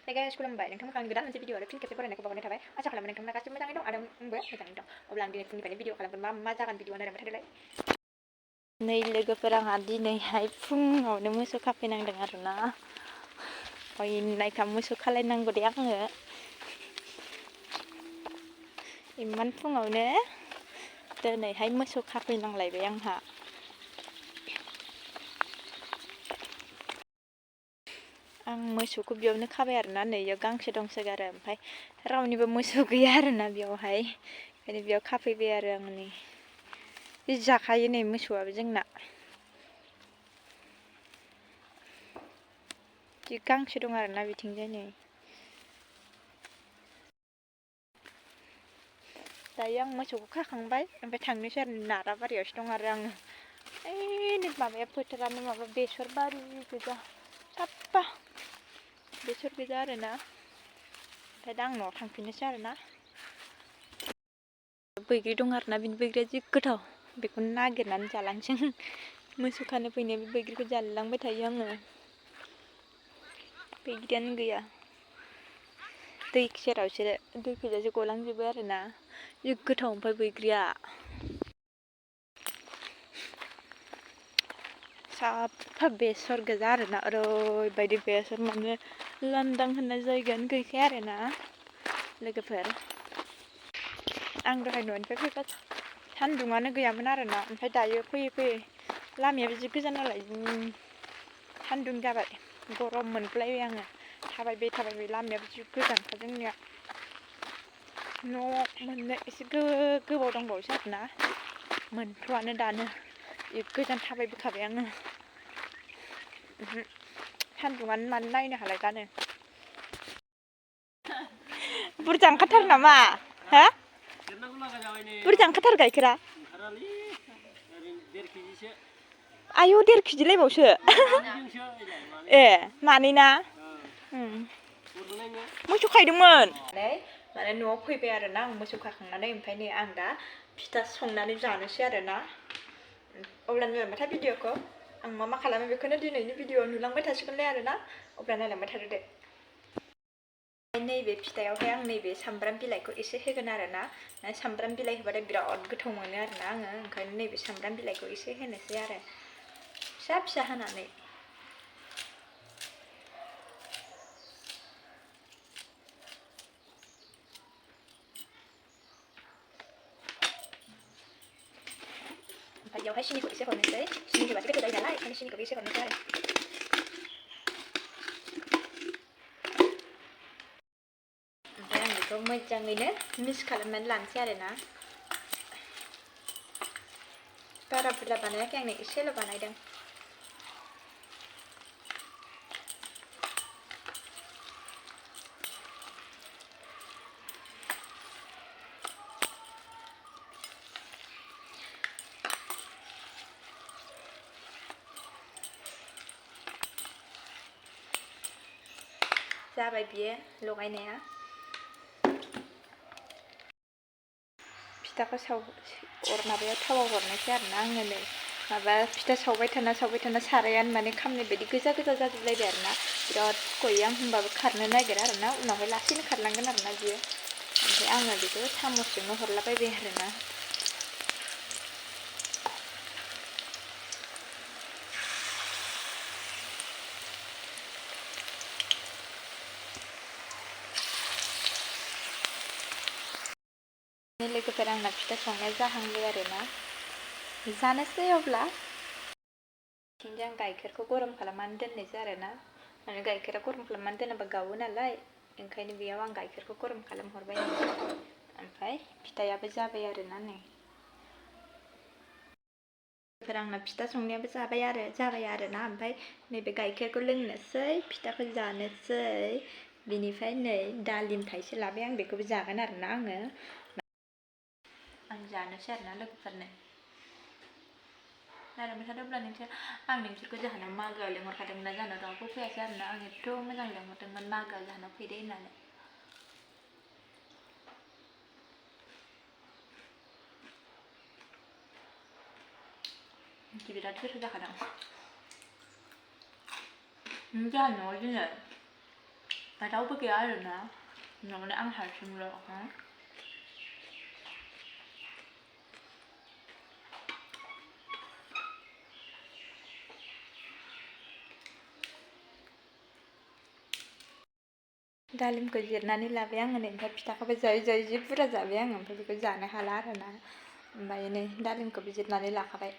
guys, खुलुमबाय नोंथांमोनखौ आं गोदान मोनसे भिडिअ आरो फिन खेबसे बरायनायखौ बावहरनाय थाबाय आसा खालामो नोंथांमोना गासिबो मोजाङै दं आरो आंबो मोजाङै दं अब्ला आं दिनै फुंनिफ्रायनो भिडिअ खालामगोन मा जागोन भिडिअ नायलांबाय थादोलाय नै लोगोफोर आंहा दिनैहाय फुङावनो मोसौ खाफैनांदों आरोना ओइ नायखा मोसौ खालायनांगौ दे आङो इमान फुङावनो दिनैहाय मोसौ खाफैनांलायबाय आंहा आं मोसौखौ बेयावनो खाबाय आरोना नै इयाव गांसो दंसोगारो ओमफ्राय रावनिबो मोसौ गैया आरोना बेयावहाय ओंखायनो बेयाव खाफैबाय आरो आं नै बे जाखायो नै मोसौआबो जोंना जि गांसो दं आरोना बिथिंजाय नै दायो आं मोसौखौ खाखांबाय ओमफ्राय थांनोसै आरो नाराबारियावसो दं आरो आङो ओइ माबाया फोथारानो माबा बेसर बारि गोजा साफा बेसर गोजा आरोना ओमफ्राय दा आं न'आव थांफिननोसै आरोना बैग्रि दं आरोना बिनि बैग्रिया जि गोथाव बेखौ नागिरनानै जालांसै मोसौ खानो फैनाय बे बैग्रिखौ जालांबाय थायो आङो बैग्रियानो गैया दै सेरावसो दै फैजासे गलांजोबो आरोना जि गोथाव ओमफ्राय बैग्रिया साफा बेसर गोजा आरोना ओरैबायदि बेसर माने लांदां होननाय जायगायानो गैखाया आरोना लोगोफोर आं दहाय न'निफ्राय फैबा सान्दुङानो गैयामोन आरोना ओमफ्राय दायो फैयै फैयै लामायाबो जि गोजान नालाय सान्दुं जाबाय गरम मोनगुलायबाय आङो थाबायबाय लामायाबो जि गोजानखा जोंनिया न' मोननो एसे गोबाव दंबावोसो आरोना मोनथ'आनो दानो जि गोजान थाबायबोखाबाय आङो सान्दुङानो मानो नायनो हालाय दानो बुरजा ओंखारथारो नामा हा बुरजा ओंखारथारो गाइखेरा आयौ 1.5 केजिलायबावसो ए मानै ना मोसौ खायदोंमोन माने न'आव फैबाय आरोना आं मोसौ खाखांनानै ओमफ्राय नै आं दा फिथा संनानै जानोसै आरोना अब्ला नायलांबाय था भिडिअखौ आं मा खालामो बेखौनो दिनैनि भिडिअआव नुलांबाय थासिगोनलाय आरोना अब्ला नायलांबाय थादो दे नैबे फिथायावहाय आं नैबे सामब्राम बिलाइखौ एसे होगोन आरोना सामब्राम बिलाइ होबाथाय बिराद गोथाव मोनो आरोना आङो ओंखायनो नैबे सामब्राम बिलाइखौ एसे होनोसै आरो फिसा फिसा हानानै ओमफ्राय बेयावहाय सिनिखौ एसे हरनोसै सिनि होबासो गोथाव जायो नालाय ओंखायनो सिनिखौ एसे हरनोसै आरो ओमफ्राय आं बेखौ मोजाङैनो मिक्स खालामनानै लानोसै आरोना बारा बुरजा बानायाखै आं एसेल' बानायदों जाबाय बियो लगायनाया फिथाखौ माबायाव थावाव हरनोसै आरोना आङो नै माबा फिथा सावबाय थाना सारायानो माने खामनाय बायदि गोजा जाजोबलायबाय आरोना बिराद खय आं होनबाबो खारनो नागिरा आरोना उनावहाय लासैनो खारलांगोन आरोना बियो ओमफ्राय आङो बेखौ सामसजोंनो हरलाबायबाय आरोना लोगोफोर आंना फिथा संनाया जाहांबाय आरोना जानोसै अब्ला थिंजाय आं गाइखेरखौ गरम खालामनानै दोननोसै आरोना माने गाइखेरा गरम खालामनानै दोनाबा गावो नालाय ओंखायनो बेयाव आं गाइखेरखौ गरम खालामहरबाय ओमफ्राय फिथायाबो जाबाय आरोना नै आंना फिथा संनायाबो जाबाय आरोना ओमफ्राय नैबे गाइखेरखौ लोंनोसै फिथाखौ जानोसै बिनिफ्राय नै दालिम थाइसे लाबाय आं बेखौबो जागोन आरोना आं जानोसै आरोना लोगोफोरनो नायलांबाय थादो अब्ला आं नोंसोरखौ जाहोनाव मागोआव लेंहरखादोंमोन ना जाहोनाव रावबो फैयासै आरोना आं एथ' मोजां लेंहरदोंमोन मागोआव जाहोनाव फैदो होननानै बिराद गोथाव जाखादों जाहोनाव दिनै रावबो गैया आरोना न'आवनो आं हारसिंल' हा दालिमखौ जिरनानै लाबाय आङो नै ओमफ्राय फिथाखौबो जायै जायै जि बुरजा जाबाय आङो ओमफ्राय बेखौ जानो हाला आरोना ओमफ्राय नै दालिमखौबो जिरनानै लाखाबाय